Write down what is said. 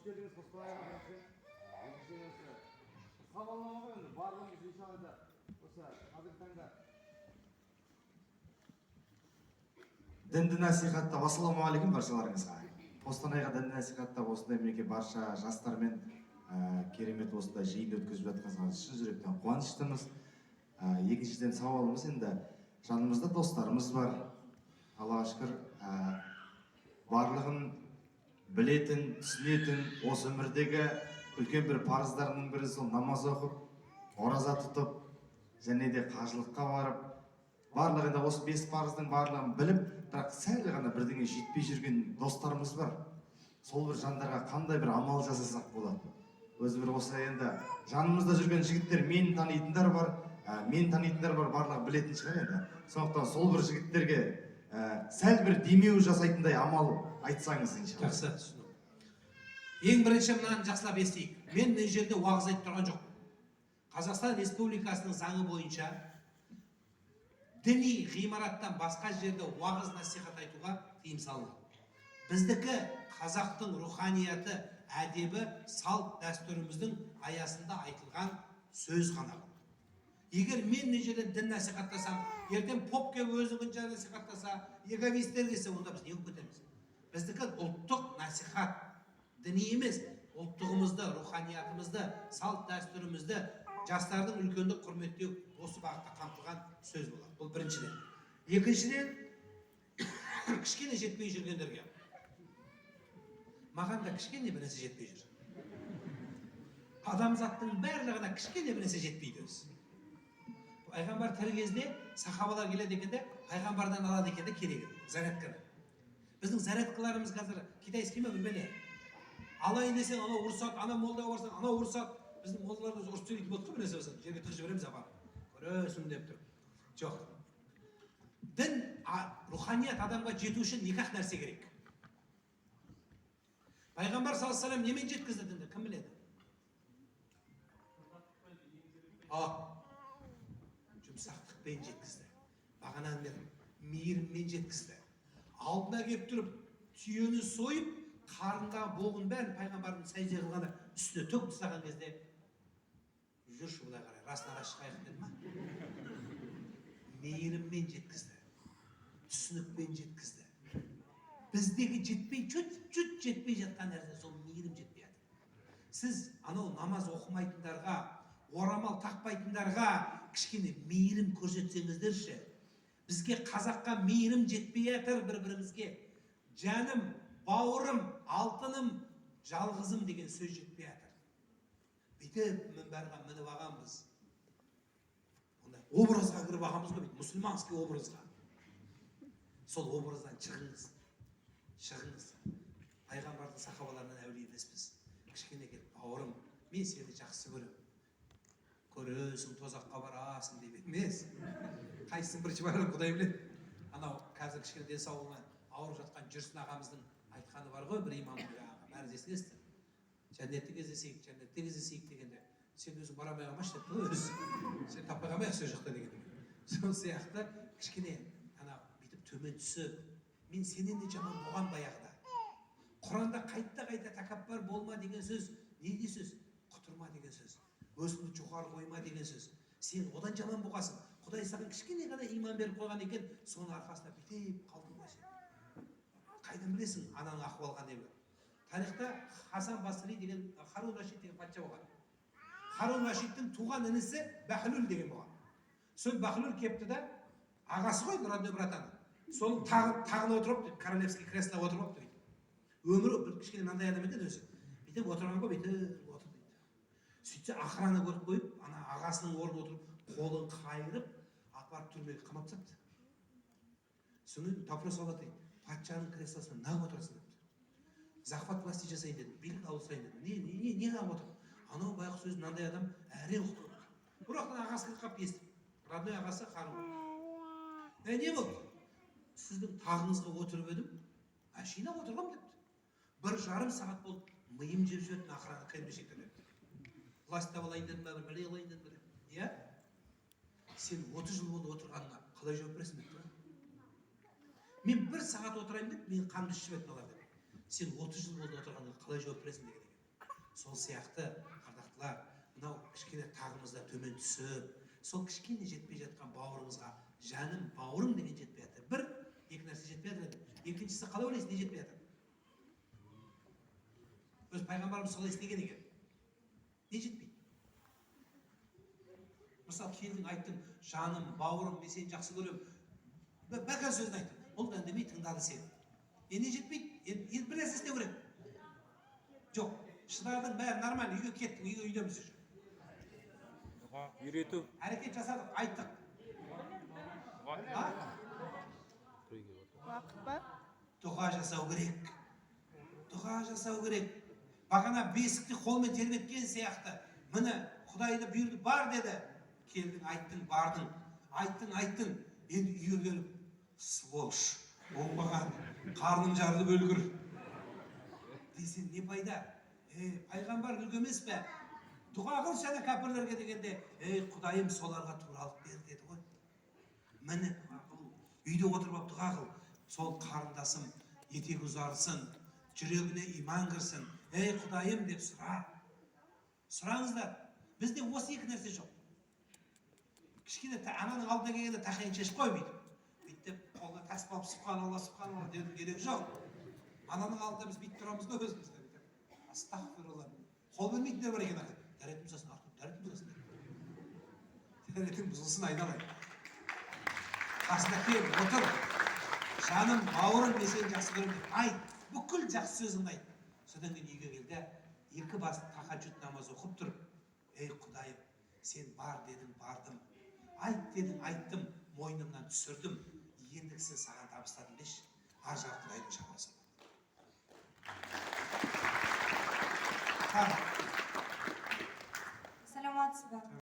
Келдіңіз Қостанайға, біріншіден. Екіншіден, осы сауалнама ғой енді, барлығымыз иншалла осы қазіргі таңда Дінді насихаттап, ассалаумағалейкум баршаларыңызға! Қостанайға дінді насихаттап, осындай мінекей барша жастармен керемет осындай жиын өткізіп жатқаныңызға шын жүректен қуаныштымыз. Екіншіден, сауалымыз: енді жанымызда достарымыз бар, Аллаға шүкір, барлығын білетін, түсінетін. Осы өмірдегі үлкен бір парыздарының бірі сол намаз оқып, ораза тұтып және де қажылыққа барып, барлығы енді осы бес парыздың барлығын біліп, бірақ сәл ғана бірдеңе жетпей жүрген достарымыз бар. Сол бір жандарға қандай бір амал жасасақ болады? Өзі бір осы енді жанымызда жүрген жігіттер, мені танитындар бар, мен танитындар бар, барлығы білетін шығар енді. Сондықтан сол бір жігіттерге сәл бір демеу жасайтындай амал айтсаңыз, иншалла. Жақсы, түсіндім. Ең бірінші мынаны жақсылап естейік. Мен мына жерде уағыз айтып тұрған жоқпын. Қазақстан Республикасының заңы бойынша діни ғимараттан басқа жерде уағыз насихат айтуға тыйым салынады. Біздікі қазақтың руханияты, әдебі, салт дәстүріміздің аясында айтылған сөз ғана. Егер мен мына жерден дін насихаттасам, ертең поп келіп өзінікін насихаттаса, иеговистер келсе, онда біз не болып кетеміз? Біздікі ұлттық насихат, діни емес, ұлттығымызды, руханиятымызды, салт дәстүрімізді, жастардың үлкенді құрметтеу, осы бағытта қамтылған сөз болады. Бұл біріншіден. Екіншіден, кішкене жетпей жүргендерге, маған да кішкене бір нәрсе жетпей жүр. Адамзаттың барлығына кішкене бір нәрсе жетпейді өзі. Пайғамбар тірі кезде сахабалар келеді екен де, пайғамбардан алады екен де керегін, зарядканы. Біздің зарядкаларымыз қазір китайский ма, бір бәле. Алайын десең, анау ұрысады, ана молдаға барсаң, анау ұрысады. Біздің молдалар өзі ұрысып сөйлейтін болды ғой. Бір нәрсе болса, жерге тығып жібереміз апарып, көресің деп тұрып. Жоқ, дін, руханият адамға жету үшін екі ақ нәрсе керек. Пайғамбар саллаллаху алейхи вассалам немен жеткізді дінді, кім біледі? А, жұмсақтықпен жеткізді, бағанадан бері мейіріммен жеткізді. Алдына келіп тұрып, түйені сойып, қарындағы боғын бәрін пайғамбардың сәжде қылғанда үстіне төгіп тастаған кезде, «Жүрші былай қарай, расына рас шығайық», — деді ма? Мейіріммен жеткізді, түсінікпен жеткізді. Біздегі жетпей, чуть чуть жетпей жатқан нәрсе сол мейірім жетпей жатыр. Сіз анау намаз оқымайтындарға, орамал тақпайтындарға кішкене мейірім көрсетсеңіздерші. Бізге, қазаққа, мейірім жетпей жатыр. бір бірімізге «жаным, бауырым, алтыным, жалғызым» деген сөз жетпей жатыр. Бүйтіп мінбарға мініп алғанбыз, ондай образға кіріп алғанбыз ғой, бүйтіп мусульманский образға. Сол образдан шығыңыз, шығыңыз. Пайғамбардың сахабаларынан әулие емеспіз. Кішкене келіп, «Бауырым, мен сені жақсы көремін, көресің, тозаққа барасың» деп емес. Қайсысын бірінші барарын Құдай біледі. Анау қазір кішкене денсаулығынан ауырып жатқан Жүрсін ағамыздың айтқаны бар ғой, бір имам, жаңағы бәріңіз естісіздер, «Жәннатте кездесейік, жәннатте кездесейік» дегенде, «Сен өзің бара алмай қалмашы» депті ғой өзі, «Сен таппай қалмайық сол жақта» деген. Сол сияқты кішкене ана бүйтіп төмен түсіп, «Мен сенен де жаман болған баяғыда». Құранда қайта қайта «тәкаппар болма» деген сөз не деген сөз? Құтырма деген сөз, өзіңді жоғары қойма деген сөз. Сен одан жаман болғансың, Құдай саған кішкене ғана иман беріп қойған екен, соның арқасында бүйтіп қалдың ғой. Сен қайдан білесің ананың ахуалы қандай болады? Тарихта Хасан Басри деген, Харун Рашид деген патша болған. Харун Рашидтің туған інісі Бәхлүл деген болған. Сол Бәхлүл келіпті да, ағасы ғой, родной братаны, соның тағына отырып алыпты, королевский креслоға отырып алыпты бүйтіп. Өмірі бір кішкене мынандай адам екен өзі, бүйтіп отырған ғой, бүйтіп отыр дейді. Сөйтсе, охрана көріп қойып, ана ағасының орнына отырып, қолын қайырып, апарып түрмеге қамап тастапты. Содан кейін допрос алады дейді: «Патшаның креслосына неғып отырасың?» — депті. «Захват власти жасайын дедім, билік ауыстырайын дедім». Не, не, не, не қылып отыр анау байғұс өзі? Мынандай адам әрең құтылып, бір уақытта ағасы келіп қалып, естіп, родной ағасы Харун: «Е, не болды?» «Сіздің тағыңызға отырып едім, әшейін ақ отырғанмын», — депті. «1,5 сағат болды, миым жеп жіберді охрана, кірмешектер», — депті. «Власть таба алайын дедім ба, бір бәле қылайын дедім ба?» — деп. «Иә, сен 30 жыл болды отырғаныңа қалай жауап бересің?» — депті. «Мен бір сағат отырайын деп, менің қанымды ішіп жіберді мыналар», — деп. Сен 30 жыл болды отырғанда қалай жауап бересің деген екен. Сол сияқты, ардақтылар, мынау кішкене тағымызда төмен түсіп, сол кішкене жетпей жатқан бауырымызға жаным, бауырым деген жетпей жатыр. Бір, екі нәрсе жетпей жатыр. Екіншісі, қалай ойлайсың, не жетпей жатыр? Өз пайғамбарымыз солай істеген екен. Не жетпейді? Мысалы, келдің, айттың: «Жаным, бауырым, мен сені жақсы көремін», бәкер сөзін айттың. Ол да үндемей тыңдады сені. Енді не жетпейді? Енді бір нәрсе істеу керек. Жоқ, шыдадың, бәрі нормально, үйге кеттің, үйге, үйдеміз уже. Үйрету. Әрекет жасадық, айттық. А? Уақыт па? Дұға жасау керек, дұға жасау керек. Бағана бесікті қолмен тербеткен сияқты, міне, құдайды бұйырды, бар деді, келдің, айттың, бардың, айттың, айттың. Енді үйге келіп: «Сволочь, оңбаған, қарның жарылып өлгір», — десең, не пайда? Е, пайғамбар үлгі емес пе? «Дұға қылшы ана кәпірлерге» дегенде: «Ей, құдайым, соларға туралық бер», — деді ғой. Міне, дұға қылу. Үйде отырып алып дұға қыл: «Сол қарындасым етегі ұзарсын, жүрегіне иман кірсін, ей құдайым», — деп сұра. Сұраңыздар. Бізде осы екі нәрсе жоқ. Кішкене ананың алдына келгенде тақияны шешіп қой, бүйтіп бүйтіп қолына таспа алып, «Субханалла, субханалла» деудің керегі жоқ. Ананың алдында біз бүйтіп тұрамыз ғой өзіміз де, бүйтіп, астағфирулла. Қол бермейтіндер бар екен ақыры. «Дәретім бұзасың, Артур, дәретім бұзасың», — деп. Дәретің бұзылсын, айналайын. Қасына кел, отыр, «Жаным, бауырым, мен сені жақсы көремін» деп айт, бүкіл жақсы сөзіңді айт. Содан кейін үйге кел де, екі бас тахаджуд намаз оқып тұрып: «Ей, құдайым, сен бар дедің, бардым, айт дедің, айттым, мойнымнан түсірдім, ендігісін саған табыстадым» деші. Ар жағы құдайдың шаруасы болады. Тағы. Саламатсыз ба?